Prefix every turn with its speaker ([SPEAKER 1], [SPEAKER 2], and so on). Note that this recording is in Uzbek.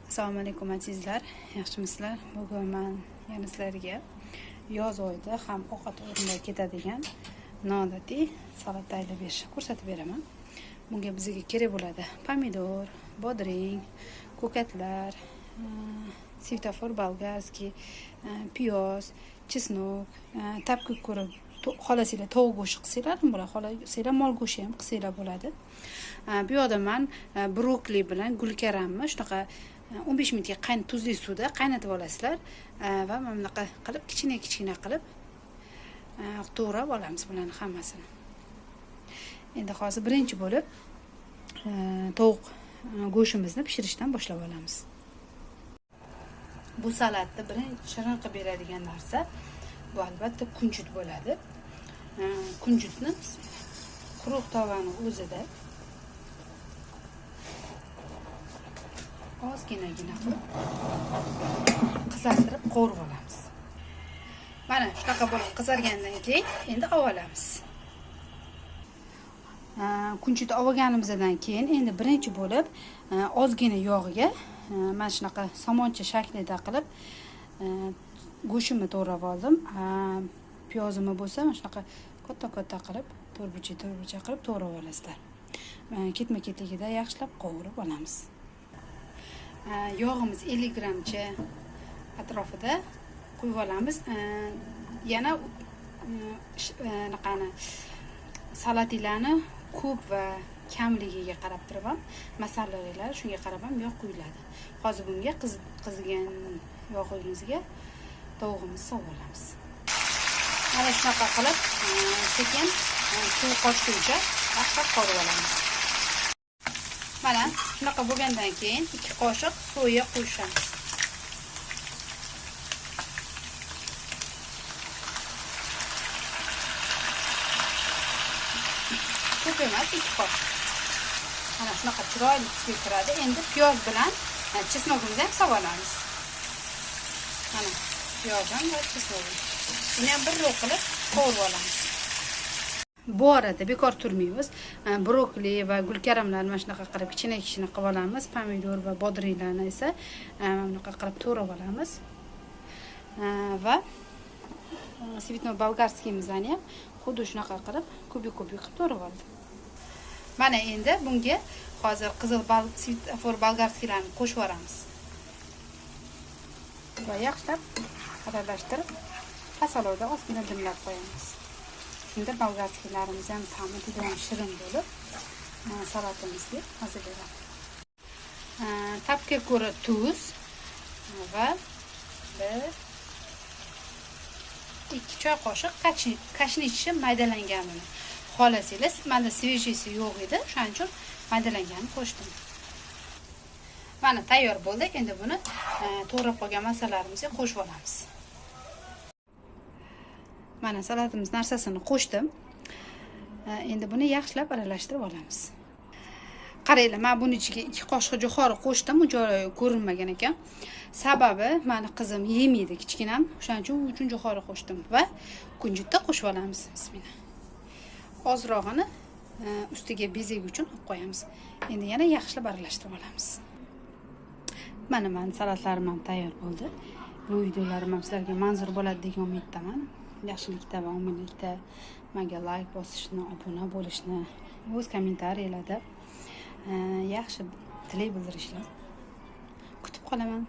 [SPEAKER 1] Assalomu alaykum azizlar, yaxshimisizlar? Bugun men yana sizlarga yoz oyida ham ovqat o'rnida ketadigan noodatiy salat tayyorlab berishni ko'rsatib beraman. Bunga bizga kerak bo'ladi pomidor, bodring, ko'katlar, svetofor bolgarskiy, piyoz, chesnok, tabga ko'ra xohlasanglar tovuq go'shti qilsanglar ham bo'ladi, xohlasanglar mol go'shti ham qilsanglar bo'ladi. Bu yoqda men brokoli bilan gulkaramni shunaqa 15 minutga tuzli suvda qaynatib olasizlar va mana bunaqa qilib kichkina-kichkina qilib to'g'rab olamiz bularni hammasini. Endi hozir birinchi bo'lib tovuq go'shtimizni pishirishdan boshlab olamiz. Bu salatni birinchi shirin qilib beradigan narsa bu albatta kunjut bo'ladi. Kunjutni quruq tovani o'zida ozginagina qilib qizartirib qovurib olamiz. Mana shunaqa bo'lib qizargandan keyin endi olamiz. Kunjutni olganimizdan keyin endi birinchi bo'lib ozgina yog'ga mana shunaqa somoncha shaklida qilib go'shtimni to'g'rab oldim. Piyozimni bo'lsa mana shunaqa katta-katta qilib to'rtburchak qilib to'g'rab olasizlar. Ketma-ketligida yaxshilab qovurib olamiz. Yog'imiz 50 grammcha atrofida quyib olamiz. Yana anaqani salatinglarni ko'p va kamligiga qarab turib ham masalliqlar shunga qarab ham yog' quyiladi. Hozir bunga qizigan yog'imizga tovug'imizni solib olamiz. Mana shunaqa qilib sekin suv qochguncha yaxshilab qovurib olamiz. Mana shunaqa bo'lgandan keyin 2 qoshiq soya qo'shamiz. Ko'p emas, 2 qoshiq. Mana shunaqa chiroyli tusga kiradi. Endi piyoz bilan chesnogimizni ham solib olamiz. Mana piyoz ham va chesnogim. Buni ham bir ro'q qilib qovurib olamiz. Bu arada bekor turmaymiz. Brokoli va gulkaramlarni mana shunaqa qilib kichkina-kichkina qilib olamiz. Pomidor va bodringlarni esa mana bunaqa qilib to'g'rab olamiz. Va svitno bolgarskiyimizni ham xuddi shunaqa qilib kubik-kubik qilib to'g'rab oldim. Mana endi bunga hozir qizil svetofor bolgarskiylarni qo'shib yuboramiz. Va yaxshilab aralashtirib, past olovda ozgina dimlab qo'yamiz. Shunda bolgarskiylarimiz ham ta'mi juda ham shirin bo'lib, salatimizga maza beradi. Tabga ko'ra tuz va 1-2 choy qoshiq kashnichi maydalanganini. Xohlasanglar, menda svejisi yo'q edi, o'shaning uchun maydalanganini qo'shdim. Mana tayyor bo'ldi. Endi buni to'g'rab qolgan masalarimizga qo'shib olamiz. Mana salatimiz narsasini qo'shdim. Endi buni yaxshilab aralashtirib olamiz. Qaranglar, men buni ichiga 2 qoshiq jo'xori qo'shdim, u joyi ko'rinmagan ekan. Sababi meni qizim yemaydi kichkinam, o'shaning uchun u uchun jo'xori qo'shdim va kunjutni qo'shib olamiz. Bismillah. Ozrog'ini ustiga bezak uchun olib qo'yamiz. Endi yana yaxshilab aralashtirib olamiz. Mana meni salatlarim ham tayyor bo'ldi. Bu videolarim ham sizlarga manzur bo'ladi degan umiddaman. Yaxshilikda va omonlikda menga like bosishni, obuna bo'lishni, o'z kommentariyalarda yaxshi tilak bildirishni kutib qolaman.